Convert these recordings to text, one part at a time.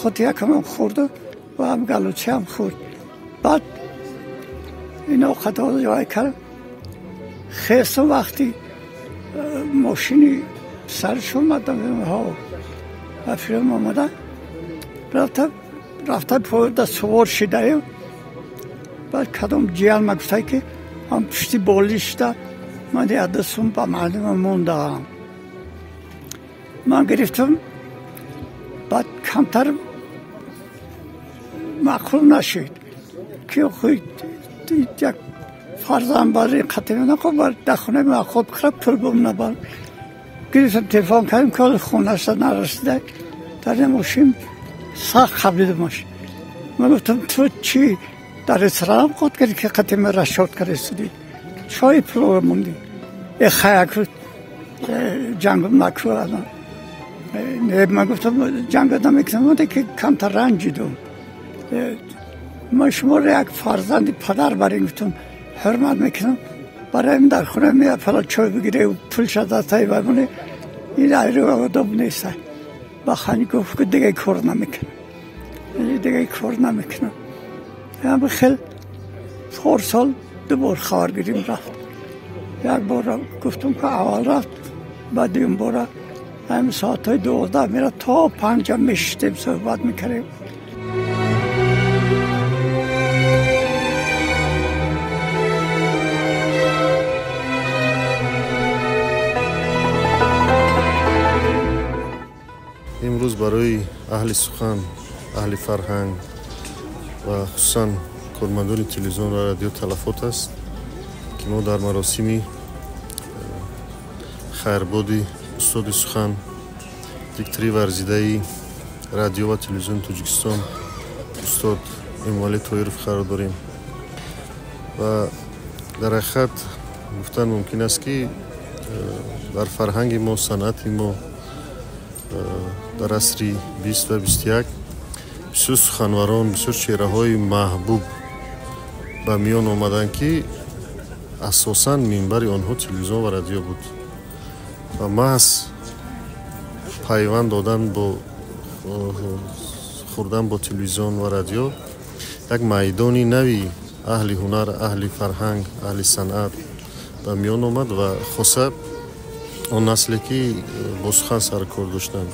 نخوت یکم خورد و هم گلوچه هم خورد. بعد این اوقات ها جای کرد خیستم وقتی ماشینی سرش اومدم ها و فیلم آمدن رفتم پورده سوار شده. بعد کدام جیال ما گفته که هم پشتی بالی شده من یادسون با معلم موندم. من گرفتم بعد کمتر معقول نشد که خود یک فرزند برای قطعی نکن بر در خونه من خود خراب پول بوم نبر. گرفتم تلفن کردیم که خونه نرسیده در این ماشین سخت قبلیده ماشین. من گفتم تو چی در اسرائیل خود کردی که قطعی من را شاد کرده چای پلو موندی ای خیاک جنگ نکو الان. من گفتم جنگ نمیکنم که کمتر رنجیدم. من شما را یک فرزند پدر برای گفتم حرمت میکنم برای این در خونه می فلا چای بگیره و پول شده تایی بمونه این ایرو آدم نیست. با خانی گفت که دیگه کار نمیکنم دیگه کار نمیکنم. هم خیلی 4 سال 2 بار خبرگیریم رفت. یک بار گفتم که اول رفت بعد این بار هم ساعت های 12 میره تا 5 میشتیم صحبت میکردیم. امروز برای اهل سخن، اهل فرهنگ و خصوصا کارمندان تلویزیون و رادیو تلفات است که ما در مراسم خیربادی استاد سخن دیکتری ورزیده رادیو و تلویزیون تاجیکستان استاد امامعلی طاهиров قرار داریم و در حقیقت گفتن ممکن است که در فرهنگ ما، صنعت ما در عصر 20 و 21 بسیار سخنوران، بسیار چهره‌های محبوب به میان آمدند که اساساً منبر آنها تلویزیون و رادیو بود و محض پیوند دادن با خوردن با تلویزیون و رادیو یک میدان نوی اهل هنر، اهل فرهنگ، اهل صنعت به میان آمد و خاصه آن نسلی که با سخن سرکار داشتند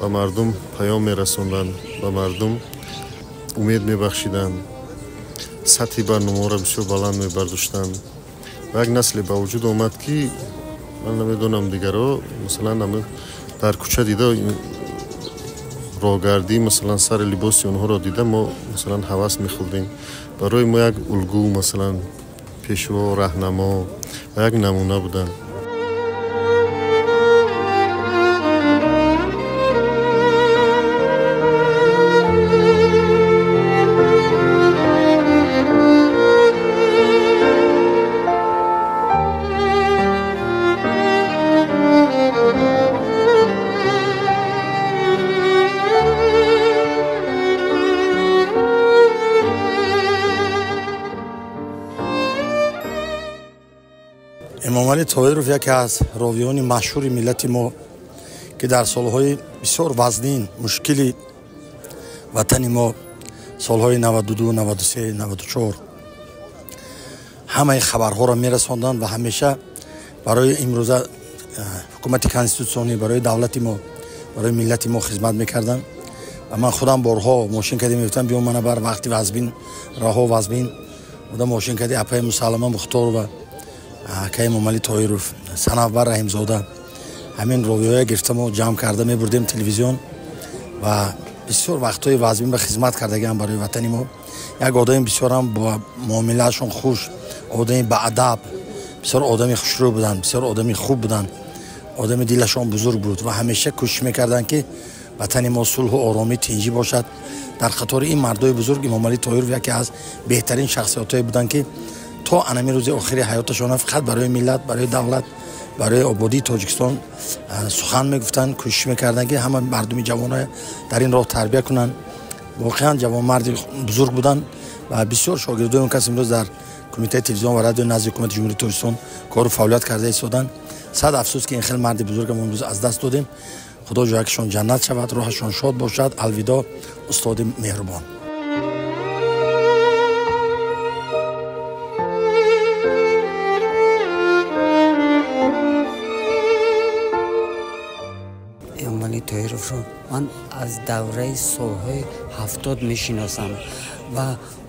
به مردم پیام میرسوندند، به مردم امید میبخشیدند، سطح برنامه را بسیار بلند میبرداشتند و یک نسلی به وجود آمد که من نمیدونم دیگرها مثلا در کوچه دیده راهگردی مثلا سر لباس آنها را دیده ما مثلا هوس میخوردیم. برای ما یک الگو مثلا پیشوا، راهنما و یک نمونه بودند. امامعلی طاهиров яке аз ровиёни машҳури миллати мо ки дар солҳои бисёр вазнин, мушкили ватани мо, солҳои 92, 93, 94 ҳамаи хабарҳоро мерасонданд ва ҳамеша барои имрӯза ҳукумати конститутсионӣ, барои давлати мо, барои миллати мо хизмат мекарданд. Ва ман худам борҳо мошин кардем, мегуфтам биё мана бар вақти вазбин, роҳҳо вазбин, одам мошин карди апаи Мусаллама Мухторова, акаи Эмомалӣ Тоҳиров, Санавбар Раҳимзода, ҳамин ровиҳоя гирифта мо ҷамъ карда мебурдем телевизион ва бисёр вақтҳои вазбин ба хизмат кардагиам барои ватани мо. Як одами бисёрам бо муомилаашон хуш, одами баадаб, бисёр одами хушрӯ буданд, бисёр одами хуб буданд, одами дилашон бузург буд ва ҳамеша кӯшиш мекарданд ки ватани мо сулҳу оромӣ, тинҷӣ бошад. Дар қатори ин мардои бузург Эмомалӣ Тоҳиров яке аз беҳтарин шахсиятҳое буданд ки то анами рӯзи охири ҳаёташон фақат барои миллат, барои давлат, барои ободии Тоҷикистон сухан мегуфтанд, кӯшиш мекарданд ки ҳама мардуми ҷавонро дар ин роҳ тарбия кунанд. Воқеан ҷавонмарди бузург буданд ва бисёр шогирдои он кас имрӯз дар кумитаи телевизион ва радио назди ҳукумати ҷумҳурии Тоҷикистон кору фаъолият карда истоданд. Сад афсӯс ки ин хел марди бузургам имрӯз аз даст додем. Худо ҷоякшон ҷаннат шавад, рӯҳашон шод бошад. Алвидо, устоди меҳрубон. Эмомалӣ Тоировро ман аз давраи солҳои 70 мешиносам ва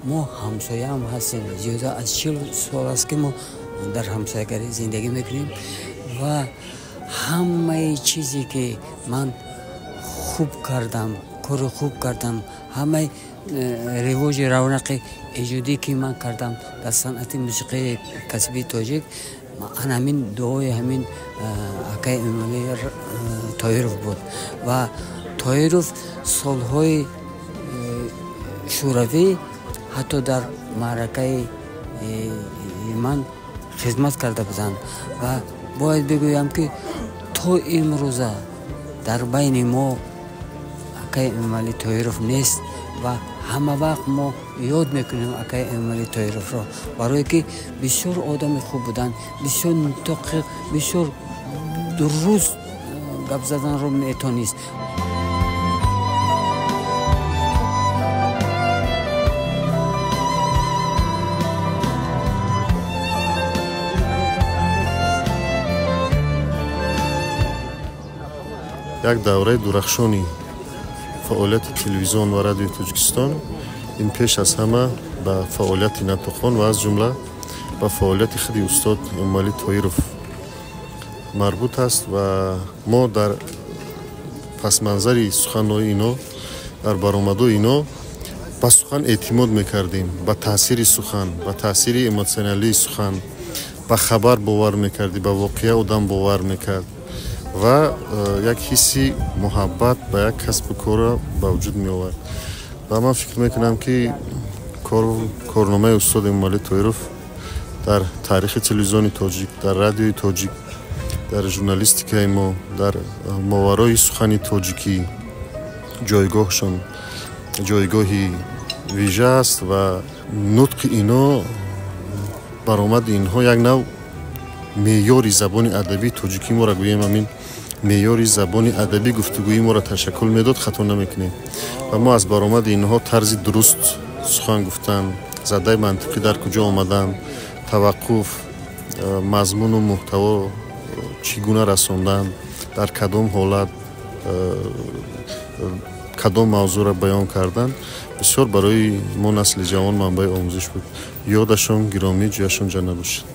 мо ҳамсояам ҳастем. Зиёда аз 40 сол аст, ки мо дар ҳамсоягарӣ зиндагӣ мекунем ва ҳамаи чизе ки ман хуб кардам, кори хуб кардам, ҳамаи ривоҷи равнақи эҷодӣ ки ман кардам дар санъати мусиқии касбии тоҷик, ан ҳамин дуои ҳамин акаи Эмомалӣ Тоиров буд. Ва Тоиров солҳои шӯравӣ ҳатто дар маъракаи ман хизмат карда буданд ва бояд бигӯям, ки то имрӯза дар байни мо акаи Эмомалӣ Тоиров нест ва ҳама вақт мо ёд мекунем акаи Эмомалӣ Тоировро, барое ки бисёр одами хуб буданд, бисёр нутоқи бисёр дуруст гап заданро метонист. Як давраи дурахшони фаъолияти телевизион ва радиои Тоҷикистон ин пеш аз ҳама ба фаъолияти Натохон ва аз ҷумла ба фаъолияти худи устод Эмомалӣ Тоиров марбут аст ва мо дар пасманзари суханҳои ино, дар баромадҳои ино ба сухан эътимод мекардем, ба таъсири сухан, ба таъсири эмотсионалии сухан, ба хабар бовар мекардӣ, ба воқеа одам бовар мекард ва як ҳисси муҳаббат ба як касбу корро ба вуҷуд меовард. Ва ман фикр мекунам, ки корномаи устод Эмомалӣ Тоиров дар таърихи телевизиони тоҷик, дар радиои тоҷик, дар журналистикаи мо, дар моварои сухани тоҷикӣ ҷойгоҳшон ҷойгоҳи вижа аст ва нутқи ино, баромади инҳо як нав меъёри забони адабии тоҷикӣ моро, гӯем, ҳамин меъёри забони адабӣ гуфтугӯи моро ташаккул медод, хато намекунем. Ва мо аз баромади инҳо тарзи дуруст сухан гуфтан, задаи мантиқӣ дар куҷо омадан, таваққуф, мазмуну муҳтаво чӣ гуна расондан, дар кадом ҳолат кадом мавзӯъро баён кардан, бисёр барои мо насли ҷавон манбаи омӯзиш буд. Ёдашон гиромӣ, ҷояшон ҷаннат бошад.